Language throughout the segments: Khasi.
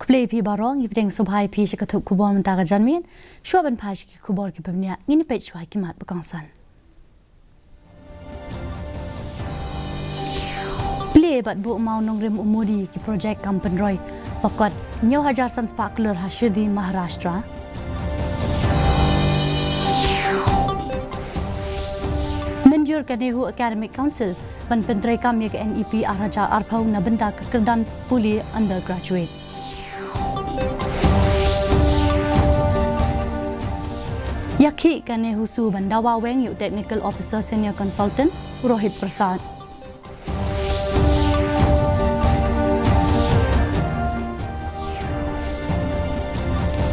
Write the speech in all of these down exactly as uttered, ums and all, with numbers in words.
Khublei phi baroh, ngi pdiang sngewbha ïa phi sha ka thup khubor mynta ka janmiet. Shuwa ban phai sha ki khubor kiba bniah, ngin ïa peit shuwa ki mat ba kongsan. Plie bad buh mawnongrim u Modi ki projek kam pynroi. Ba kot hynñiew hajar san spah klur ha Shirdi, Maharashtra. Mynjur ka NEHU Academic Council ban pyntreikam ïa ka NEP ar hajar arphew na bynta ka kyrdan pule undergraduate. Ïakhih ka NEHUSU ban dawa weng ïa u Technical Officer Senior Consultant u Rohit Prasad.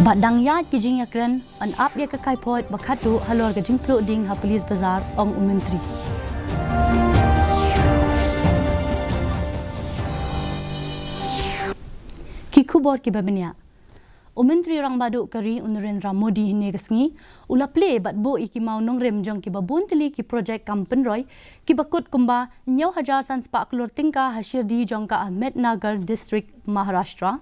Ba dang ïaid ki jingïakren, yn ap ïa ka kaiphod ba khatduh halor ka jingpluh ding ha Police Bazar, ong u Myntri. Ki khubor kiba bniah. U Myntri Rangbah Duh ka ri u Narendra Modi hynne ka sngi u la plie bad buh ïa ki mawnongrim jong kiba bun tylli ki projek kam pynroi kiba kut kumba hynñiew hajar san spah klur tyngka ha Shirdi jong ka Ahmednagar District, Maharashtra.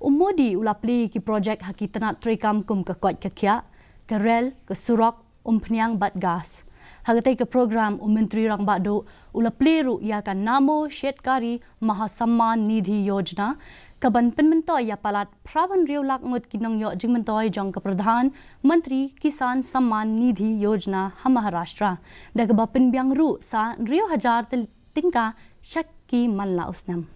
U Modi u la plie ïa ki projek ha ki tnat treikam kum ka koit ka khiah, ka rel, ka surok, umphniang bad gas. Ha katei ka program u Myntri Rangbah Duh u la plie ruh ïa ka Namo Shetkari Mahasamman Nidhi Yojana, kaban pynmyntoi ïa palat phra ban hynriew lak ngut ki nongïoh jingmyntoi jong ka Pradhan Mantri Kisan Samman Nidhi Yojana ha Maharashtra, da kaba pynbiang ruh sa hynriew hajar tyl-, tyngka sha ki man la u snem.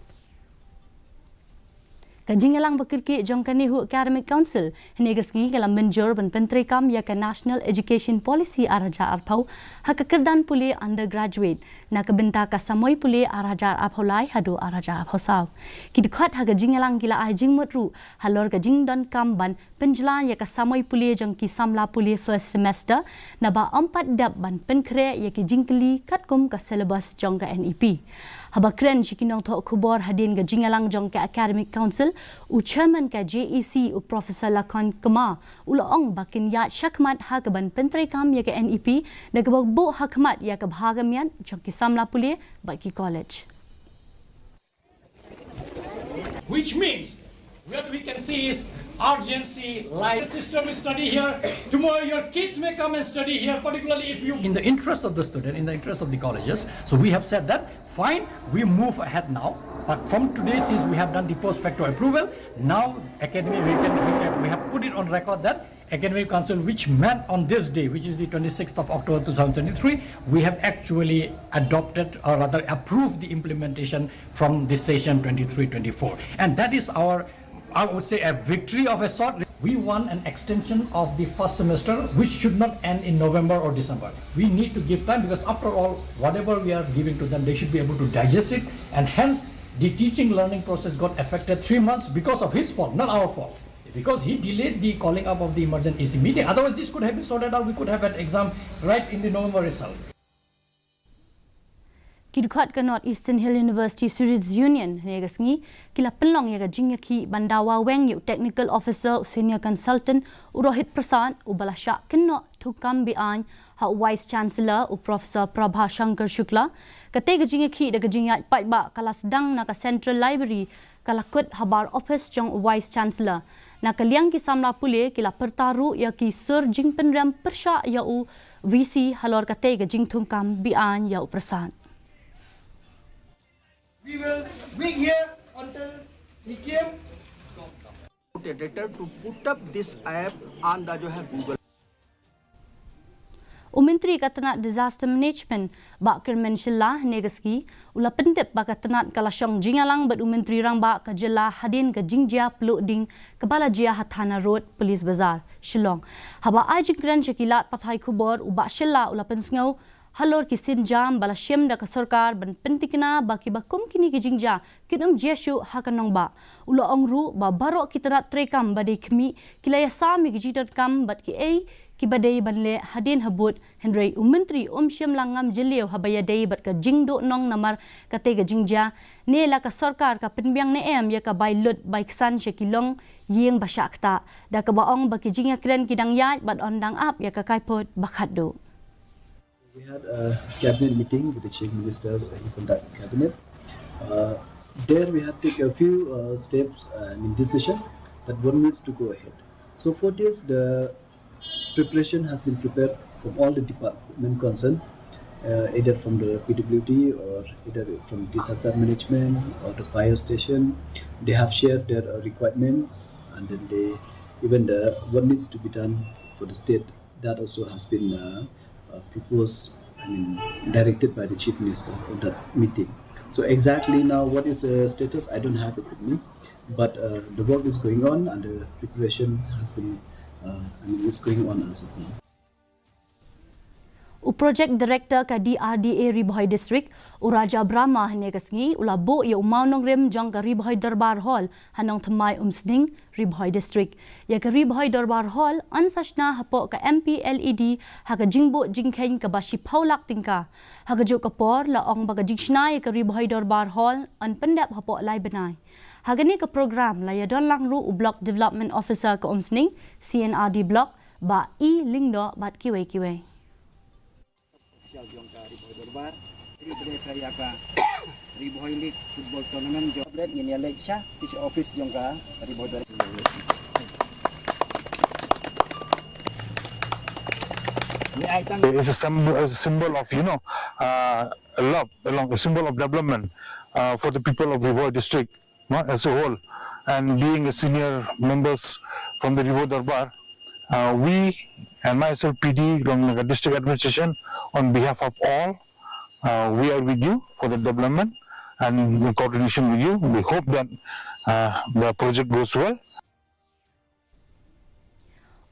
Ka jingïalang ba kyrkieh jong ka NEHU Academic Council hynne ka sngi ka la mynjur ban pyntreikam ïa ka National Education Policy ar hajar arphew ha ka kyrdan pule undergraduate na ka bynta ka samoi pule ar hajar arphew lai haduh ar hajar arphew saw. Ki dkhot ha ka jingïalang ki la ai jingmut ruh halor ka jingdonkam ban pynjlan ïa ka samoi pule jong ki samla pule first semester, naba ym pat dep ban pynkhreh ïa ki jingkylli katkum ka syllabus jong ka NEP. Haba kren sha ki nongthoh khubor hadien ka jingïalang jong ka Academic Council, u Chairman ka JAC u Professor Lakhon Kumar u la ong ba kin ïaid shakhmat ha kaban pyntreikam ïa ka NEP, da kaba buh hakhmat ïa ka bha ka miat jong ki samla pule bad ki college. Which means, what we can see is urgency, life. Your sister will study here. Tomorrow your kids may come and study here, particularly if you... In the interest of the student, in the interest of the colleges. So we have said that, fine, we move ahead now. But from today, since we have done the post facto approval, now academy, we can, we can, we have put it on record that Academic Council, which met on this day, which is the twenty-sixth of October two thousand twenty-three, we have actually adopted, or rather approved, the implementation from the session twenty-three twenty-four. And that is our, I would say, a victory of a sort. We want an extension of the first semester, which should not end in November or December. We need to give time because, after all, whatever we are giving to them, they should be able to digest it. And hence, the teaching learning process got affected three months because of his fault, not our fault. Because he delayed the calling up of the emergent EC meeting. Otherwise, this could have been sorted out. We could have had exam right in the November itself. Ki dkhot ka North Eastern Hill University Students Union hynne ka sngi ki la pynlong ïa ka jingïakhih ban dawa weng ïa u Technical Officer u Senior Consultant u Rohit Prasad, uba la shah kynnoh thungkam be-aiñ ha u Vice Chancellor u Professor Prabha Shankar Shukla. Katei ka jingïakhih da ka jingïaid paidbah ka la sdang na ka Central Library, ka la kut habar office jong u Vice Chancellor. Na ka liang ki samla pule ki la pyrta ruh ïa ki sur jingpynrem pyrshah ïa u VC halor katei ka jingthungkam be-aiñ ïa u Prasad. We will wait here until he came. Director to put up this app on the जो है Google. U Myntri ka tnat Disaster Management, Bah Kyrmen Shylla, hynne ka sngi u la pyntip ba ka tnat ka la shong jingïalang bad u Myntri Rangbah ka jylla hadien ka jingjia pluh ding kaba la jia ha Thana Road, Police Bazar, Shillong. Haba ai jingkren sha ki lad pathai khubor, u Bah Shylla u la pynsngew halor ki sienjam ba la shim da ka sorkar ban pyntikna ba kiba kum kine ki jingjia kin ym jia shuh ha ka nongbah. U la ong ruh ba baroh ki tnat treikam ba dei khmih ki la ïasam ïa ki jingdonkam bad kiei kiba dei ban leh hadien habud, hynrei u Myntri um shym la ngam jylliew haba ïadei bad ka jingduhnong namar katei ka jingjia, ne la ka sorkar ka pynbiang ne em ïa ka bai lut bai ksan sha ki longïing ba shah ktah, da kaba ong ba ki jingïakren ki dang ïaid bad yn dang ap ïa ka kaiphod ba khatduh. We had a cabinet meeting with the chief ministers and conduct cabinet. Uh, there we had take a few uh, steps uh, and decision. But one needs to go ahead. So for this, the preparation has been prepared from all the department concerned, uh, either from the P W D or either from disaster management or the fire station. They have shared their uh, requirements, and then they, even the what needs to be done for the state, that also has been uh, uh, proposed, I mean, directed by the Chief Minister at that meeting. So exactly now, what is the status? I don't have it with me, but uh, the work is going on and the preparation has been, uh, I mean, is going on as of now. U Project Director ka D R D A Ri Bhoi District, u Raja Brahma, hynne ka sngi u la buh ïa u mawnongrim jong ka Ri Bhoi Dorbar Hall ha Nongthymmai Umsning, Ri Bhoi District. Ïa ka Ri Bhoi Dorbar Hall yn sa shna hapoh ka M P L E D ha ka jingbuh jingkheiñ kaba shiphew lak tyngka. Ha kajuh ka por la ong ba ka jingshna ïa ka Ri Bhoi Dorbar Hall yn pyndep hapoh lai bnai. Ha kane ka program la ïadon lang ruh u Block Development Officer ka Umsning, C and R D Block, Bah E Lyngdoh bad kiwei kiwei. Official jong ka Ri Bhoi Dorbar. Ri Bhoi Dorbar ïa ka Ri Bhoi League Football Tournament jong Blet ngin ïa leit sha ki office jong ka Ri Bhoi Dorbar. Ni ai tang It's a, symbol, a symbol of, you know, uh, love, along a symbol of development uh, for the people of Ri Bhoi district, no, as a whole. And being a senior members from the Ri Bhoi Dorbar, uh, we and myself, P D, along the district administration, on behalf of all, uh, we are with you for the development and in coordination with you. We hope that uh, the project goes well.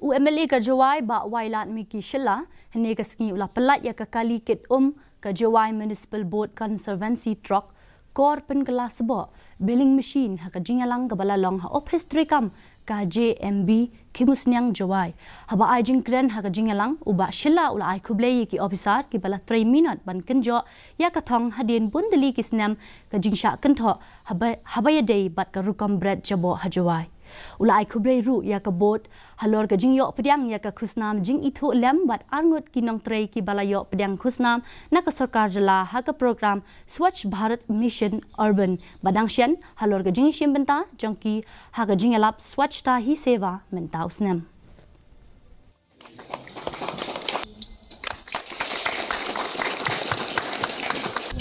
U M L A ka Jowai, Bah Wailadmiki Shylla, hynne ka sngi u la pyllait ïa ka kali kit um ka Jowai Municipal Board Conservancy Truck, kor pynkylla sboh, baling machine ha ka jingïalang kaba la long ha ophis treikam ka J M B, Khimusniang, Jowai. Haba ai jingkren ha ka jingïalang, u Bah Shylla u la ai khublei ïa ki ophisar kiba la trei minot ban kynjoh ïa ka thong hadien bun tylli ki snem ka jingshah kynthoh haba, haba ïadei bad ka rukom bret jaboh ha Jowai. U la ai khublei ruh ïa ka board halor ka jingïoh pdiang ïa ka khusnam jingithuh lem bad arngut ki nongtrei kiba la ïoh pdiang khusnam na ka sorkar jylla ha ka program Swachh Bharat Mission Urban, ba dang shen halor ka jingïashim bynta jong ki ha ka jingïalap Swachhata Hi Seva mynta u snem.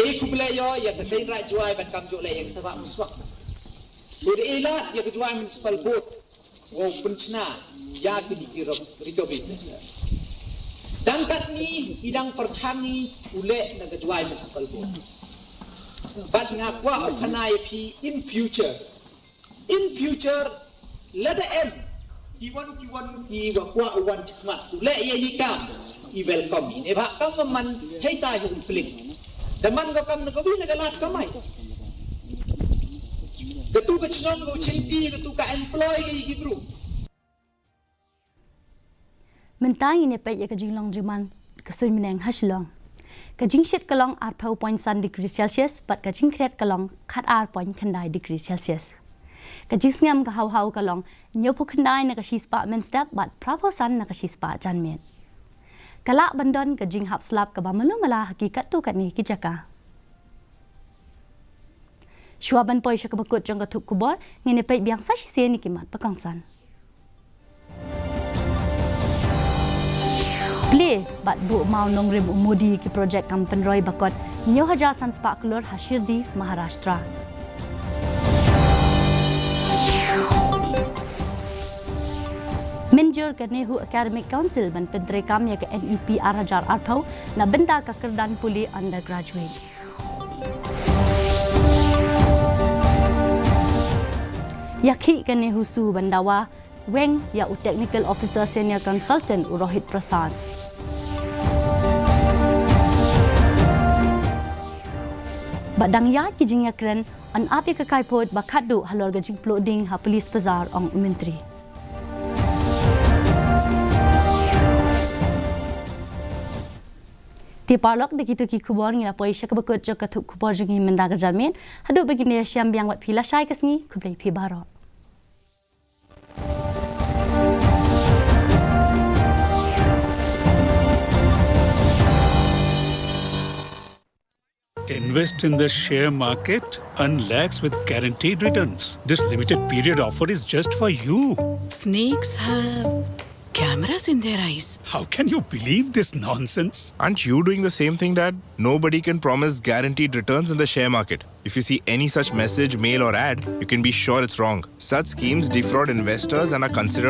E khublei ïa ïa ka Seiñ Raij Jowai ban kam jooh leh ïa ka Sabha Umswak. Lada e lad ïa ka Jowai Municipal Board wow pynchna ïa kine ki recovery center. Dang katne i dang pyrshang i u leh na ka Jowai Municipal Board. Bad nga kwah u khana ïa phi in future. In future, lada em kiwon kiwon kiwa kwah u wan shakhmat u leh ïa i kam, i welcome i. Neibhah kam man hei tai ha u pling. Da man ka kam na kawi na ka lad kamai. Katu ka chnong ka u chimti katu ka employ ka i ki bru. Mynta ngin ïa peit ïa ka jinglong jingman ka suiñ bneng ha Shillong. Ka jingshit ka long arphew point san degree Celsius bad ka jingkhriat ka long khatar point khyndai degree Celsius. Ka jingsngem ka haw haw ka long hynñiewphew khyndai na ka shispah mynstep bad phraphew san na ka shispah janmiet. Ka lah ban don ka jinghap slap kaba malu mala ha ki katto katne ki jaka. Shuwa ban poi sha kaba kut jong ka thup khubor, ngin ïa peit biang sa shisien ïa ki mat ba kongsan. Plie bad buh mawnongrim u Modi ïa ki projek kam pynroi ba kot hynñiew hajar san spah klur ha Shirdi, Maharashtra. Mynjur ka NEHU Academic Council ban pyntreikam ïa ka NEP ar hajar arphew na bynta ka kyrdan pule undergraduate. Ïakhih ka NEHUSU ban dawa weng ïa u Technical Officer Senior Consultant u Rohit Prasad. Ba dang ïaid ki jingïakren, yn ap ïa ka kaiphod ba khatduh halor ka jingpluh ding ha Police Bazar, ong u Myntri. Te paralok, da kito ki khubor ngi la poi sha kaba kut jong ka thup khubor jong ngi mynta ka janmiet. Haduh ba ngin ïashem biang bad phi lashai ka sngi, khublei phi baroh. Invest in the share market, earn lakhs with guaranteed returns. This limited period offer is just for you. Snakes have cameras in their eyes. How can you believe this nonsense? Aren't you doing the same thing, Dad? Nobody can promise guaranteed returns in the share market. If you see any such message, mail, or ad, you can be sure it's wrong. Such schemes defraud investors and are considered